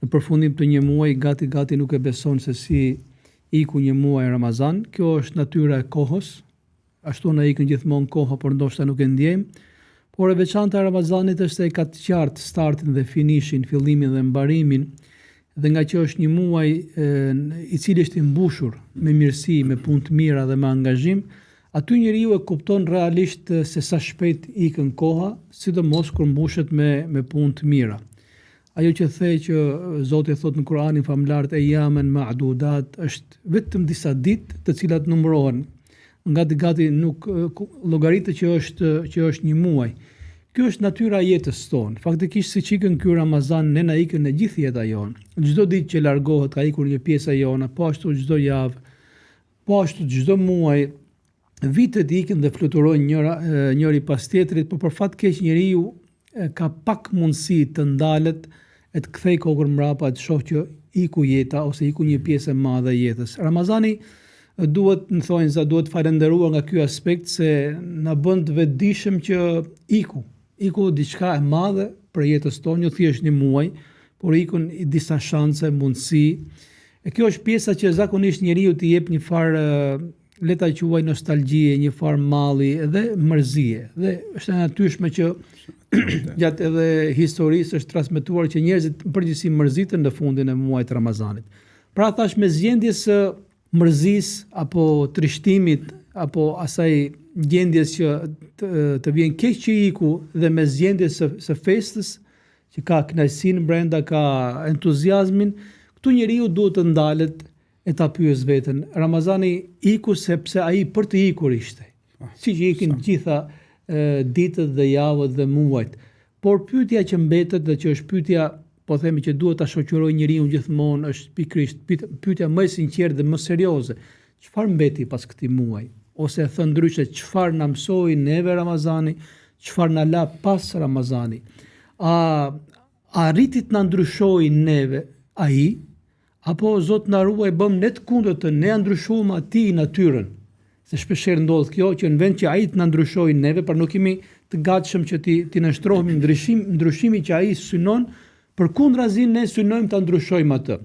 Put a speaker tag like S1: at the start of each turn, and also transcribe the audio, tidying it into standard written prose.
S1: Në përfundim të një muaji gati gati nuk e beson se si iku një muaj Ramazan. Kjo është natyra e kohës. Ashtu na ikën gjithmonë koha, por ndoshta nuk e ndjejmë. Por e veçanta e Ramazanit është se e ka të qartë startin dhe finishin, fillimin dhe mbarimin, dhe nga që është një muaj e, i cili është i mbushur me mirësi, me punë të mira dhe me angazhim, aty njeriu e kupton realisht se sa shpejt ikën koha, sidomos kur mbushet me me punë të mira. Ajo që the që Zoti thotë në Kur'anin famëlartë ejjamen ma'dudat është vetëm disa ditë të cilat numërohen. Gati gati nuk llogaritet që është që është një muaj. Kjo është natyra e jetës tonë. Faktikisht siç ikën ky Ramazan, ne na ikën e gjithë jeta jonë. Çdo ditë që largohet ka ikur një pjesë e jona, po ashtu çdo javë, po ashtu çdo muaj, vitet ikin dhe fluturojnë njëra njëri pas tjetrit, por për fat keq njeriu ka pak mundësi të ndalet e të kthejë kokën mbrapa e të shohë që iku jeta ose iku një pjesë e madhe e jetës. Ramazani duhet në thonjëza duhet falënderuar nga ky aspekt se na bën të vetëdijshëm që iku, iku diçka e madhe për jetës tonë, jo thjesht një muaj, por ikun disa shanse, mundësi. E kjo është pjesa që zakonisht njeriu t'i jep një farë le ta quaj nostalgjie, një farë malli dhe mërzie. Dhe është e natyrshme që gjatë edhe historisë është transmetuar që njerëzit në përgjithësi mërziten në fundin e muajit të Ramazanit. Pra thash mes gjendjes së mërzisë apo trishtimit apo asaj gjendjes që të, të vjen keq që iku dhe mes gjendjes së, së festës që ka kënaqësinë brenda, ka entuziazmin, këtu njeriu duhet të ndalet e ta pyesë veten, Ramazani iku sepse ai për të ikur ishte. Ah, Siç ikin të gjitha ditët dhe javët dhe muajt. Por pyetja që mbetet dhe që është pyetja, po themi që duhet ta shoqërojë njeriun gjithmonë është pikërisht pyetja më e sinqertë dhe më serioze. Çfarë mbeti pas këtij muaji? Ose e thënë ndryshe, çfarë na mësoi neve Ramazani, çfarë na la pas Ramazani? A arriti të na ndryshojë neve ai Apo Zot na ruaj bëmë ne të kundërtën, ne ia ndryshuam atij natyrën. Se shpeshherë ndodh kjo që në vend që ai të na ndryshojë neve, pra nuk jemi të gatshëm që t'i t'i nënshtrohemi ndryshim ndryshimit që ai synon, përkundrazi ne synojmë ta ndryshojmë atë.